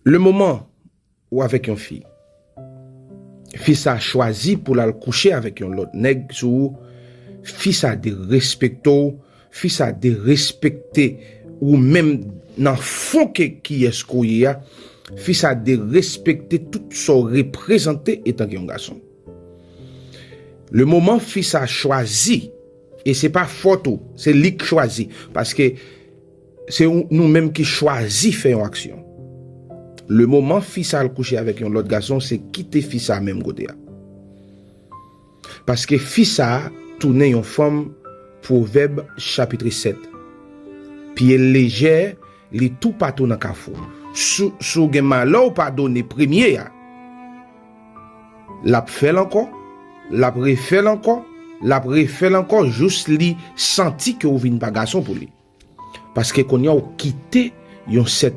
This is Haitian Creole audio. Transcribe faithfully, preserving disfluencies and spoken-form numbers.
Le moman ou avèk yon fi, fi sa chwazi pou l al kouche avèk yon lòt nèg sou ou, fi sa derespekte w, fi sa derespekte ou menm nan fon ke kiyès ke w ye a, fi sa derespekte tout sa w reprezante etanke yon gason. Le moman fi sa chwazi, e se pa fòt ou, se li k chwazi, paske se ou- nou menm ki chwazi fè yon aksyon. Le moman fi sa al kouche avèk yon lòt gason, se kite fi sa menm kote a. Paske fi sa tounen yon fanm, Pwovèb chapit sèt. Pye l lejè, li toupatou nan kafou. Si si w gen malè w padone premye a, l ap fè l ankò, l ap refè l ankò, l ap refè l ankò jous li santi ke w vin pa gason pou li. Paske kounye a w kite yon sètèn